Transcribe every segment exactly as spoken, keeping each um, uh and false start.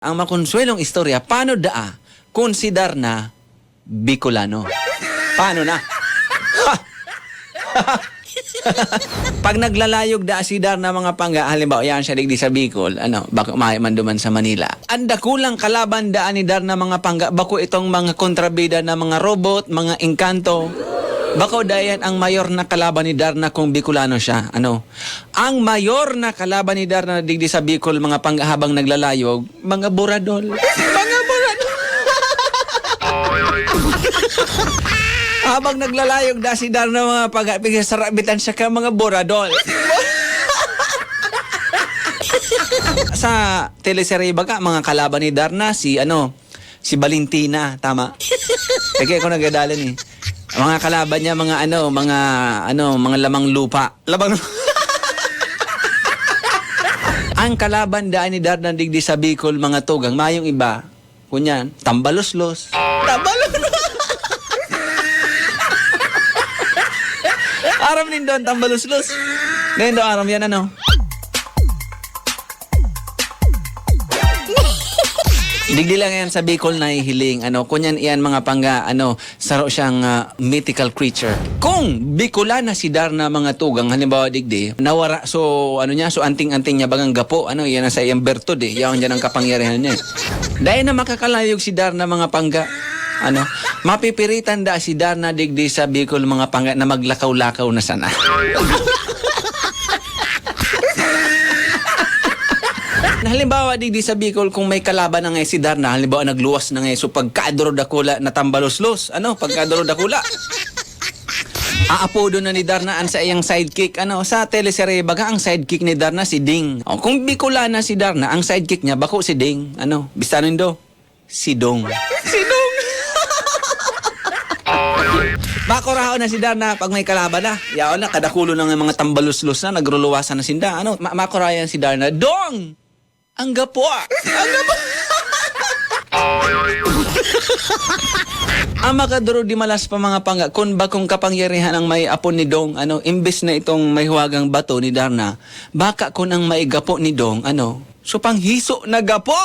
Ang makonsuelong istorya, paano daa kun si Darna Bicolano? Paano na? Ha! Pag naglalayog daa si Darna, mga pangga, halimbawa, yan siya digdi sa Bicol, ano, bako mayo man duman sa Manila. Ang dakulang kalaban daa ni Darna, mga pangga, bako itong mga kontrabida na mga robot, mga engkanto. Bako dayan ang mayor na kalaban ni Darna kung Bicolano siya, ano. Ang mayor na kalaban ni Darna digdi sa Bicol, mga pangga, habang naglalayog, mga buradol. Mga buradol. Habang naglalayog daa si Darna, mga pangga, pigsasarabitan siya ka mga buradol. Sa teleserye baga, mga kalaban ni Darna, si ano, si Valentina, tama? Kaya ako nagdadalan eh. Mga kalaban niya, mga ano, mga ano, mga lamang lupa. Lamang Ang kalaban daan ni Darna digdi sa Bicol, mga tugang, mayong iba. Kunyan, tambaluslos. Tambaluslos! Aram nindo an tambaluslos? Nindo aram yan, ano? Digdi lang yan sa Bicol nahihiling. Ano, kunyan iyan mga pangga, ano, saro siyang, ah, mythical creature. Kung Bicolana si Darna mga tugang, halimbawa digdi, nawara, so, ano niya, so anting-anting niya bagang gapo, ano, iyan ang sa iyang bertod eh. Yaon dyan ang kapangyarihan niya eh. Dahil na makakalayog si Darna mga pangga, ano, mapipiritan da si Darna digdi sa Bicol mga pangga na maglakaw-lakaw na sana. Na halimbawa, digdi sa Bicol, kung may kalaban na nga si Darna, halimbawa, nagluwas na nga, so pagkadoro dakula na tambaluslos, ano, pagkadoro dakula. Aapodo na ni Darna an sa iyang sidekick, ano, sa teleserye, baga ang sidekick ni Darna si Ding. O, kung Bicolana si Darna, ang sidekick niya, bako si Ding, ano, bista nindo, si Dong. Si Dong! Makurahaw na si Darna pag may kalaban na. Yaon na, kadakulo na nga mga tambaluslos na, nagruluwasan na sinda. Ano, ma- makurahaw yan si Darna. Dong! Ang gapo! Ang gapo! Ang makaduro di malas pa mga pangga, kun bakong kapangyarihan ang may apon ni Dong, ano, imbes na itong may huwagang bato ni Darna, baka kun ang may gapo ni Dong, ano, so panghiso na gapo!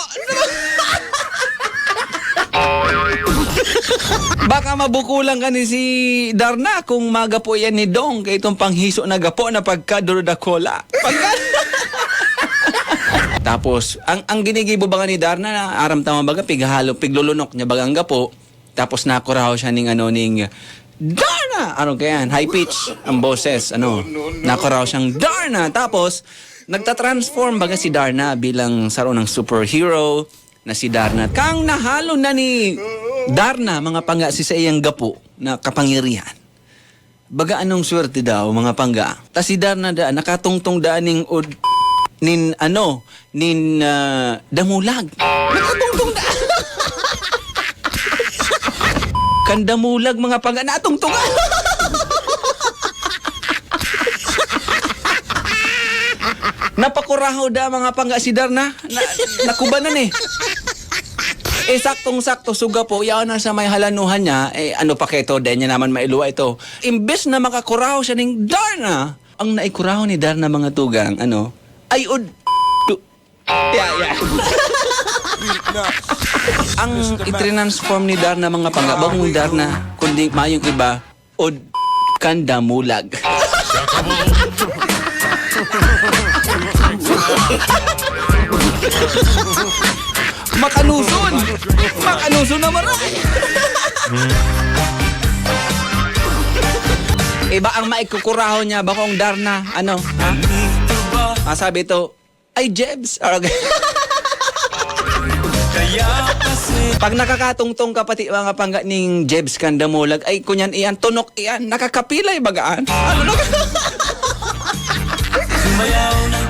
Baka mabukulan ka ni si Darna kung magapo yan ni Dong, kay itong panghiso na gapo na pagkaduro dakula. Pagka- Tapos, ang, ang ginigibo ba nga ni Darna, na aram tama baga, pighahalo, piglulunok niya baga ang gapo, tapos nakurahaw siya ning ano, ning, "Darna!" Ano kaya yan? High pitch ang boses, ano. Nakurahaw siyang, "Darna!" Tapos, nagtatransform baga si Darna bilang saro ng superhero na si Darna. Kang nahalo na ni Darna, mga pangga, si sa iyang gapo na kapangyarihan. Baga anong swerte daw, mga pangga. Ta si Darna da, nakatungtong da ning ud-, nin ano, nin, ah, damulag. Nakatungtong da. Kan damulag, mga pangga, natungtong. Napakurahaw da, mga pangga, si Darna. Na, nakubanan eh. Eh, saktong-sakto, suga po, yaon na sa may halanuhan niya, eh, ano pa keto, dahil niya naman mailuwa ito. Imbes na makakurahaw siya ning Darna, ang naikurahaw ni Darna mga tugang, ano, ay ud-, du-, yeah, yeah. Ang itrinansform ni Darna mga pangga, bakong Darna, kundi mayong iba, od kan damulag. Makanuson! Makanuson na maray! Iba ang maikukurahon niya, bakong Darna, ano, ha? Ah, sabi to, "Ay, Jebs!" Arag- Kaya kasi Pag nakakatungtong ka pati mga pangga ning Jebs kan damulag, ay, kunyan iyan, tunok iyan, nakakapilay bagaan. Ano na? Sumayaw ng